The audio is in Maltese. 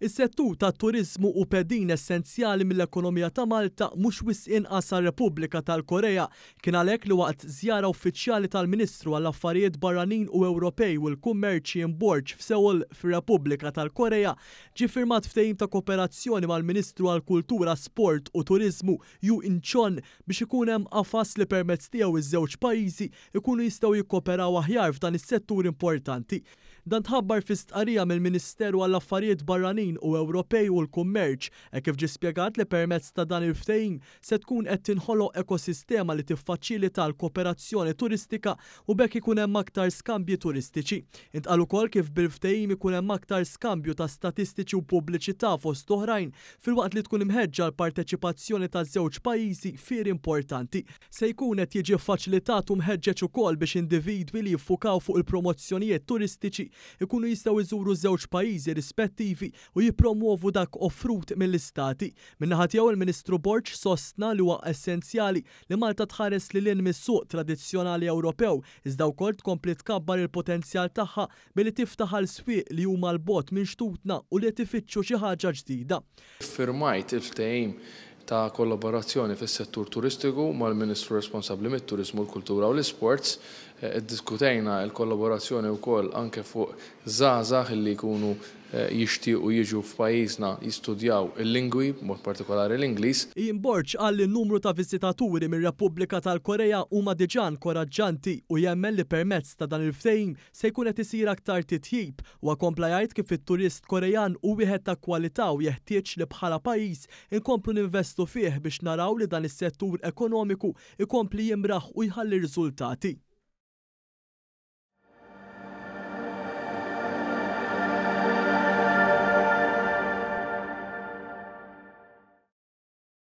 Is-settur tat-turiżmu hu pedin essenzjali mill-ekonomija ta' Malta mhux wisq inqas għar-Repubblika tal-Korea. Kien għalhekk li waqt żjara uffiċjali tal-Ministru għall-Affarijiet Barranin u Ewropej u l-Kummerċ Ian Borg f'Seoul fir-Repubblika tal-Korea ġie ffirmat ftehim ta' kooperazzjoni mal-Ministru għall-Kultura, Sport u Turiżmu Yoo In-chon biex ikun hemm qafas li permezz tiegħu ż-żewġ pajjiżi jkunu jistgħu jikkooperaw aħjar f'dan is-settur importanti. Dan tħabbar fi stqarrija mill-Ministeru għall-Affarijiet Barranin u Ewropej u l-Kummerċ, hekk kif ġie spjegat li permezz ta' dan il-ftehim se tkun qed tinħoloq ekosistema li tiffaċilita l-kooperazzjoni turistika u b'hekk ikun hemm aktar skambji turistiċi. Intqal ukoll kif bil-ftehim ikun hemm aktar skambju ta' statistiċi u pubbliċità fost oħrajn filwaqt li tkun imħeġġa l-parteċipazzjoni taż-żewġ pajjiżi f'fieri importanti. Se jkun qed jiġi ffaċilitat u mħeġġeġ ukoll biex individwi li jiffukaw fuq il-promozzjonijiet turistiċi jkunu jistgħu jżuru ż-żewġ pajjiżi rispettivi u jippromwovu dak offrut mill-istati. Min-naħa tiegħu il-Ministru Borg sostna li huwa essenzjali li Malta tħares lil hinn mis-suq tradizzjonali Ewropew iżda wkoll tkompli tkabbar il-potenzjal tagħha billi tiftaħ għal swieq li huma 'l bogħod minn xtutna u li qed ifittxu xi ħaġa ġdida. Iffirmajt il-ftehim ta' kollaborazzjoni fis-settur turistiku mal-Ministru responsabbli mit-Turiżmu, l-Kultura u l-Isports. Iddiskutejna l-kollaborazzjoni wkoll anke fuq żgħażagħ li jkunu jixtiequ jiġu f'pajjiżna jistudjaw il-lingwi, b'mod partikolari l-Ingliż. Ian Borg qal li n-numru ta' viżitaturi mir-Repubblika tal-Korea huma diġà inkoraġġanti u jemmen li permezz ta' dan il-ftehim se jkun qed isir aktar titjib. Huwa kompla jgħid kif it-turist Korean hu wieħed ta' kwalità u jeħtieġ li bħala pajjiż inkomplu ninvestu fih biex naraw li dan is-settur ekonomiku jkompli jimraħ u jħalli riżultati.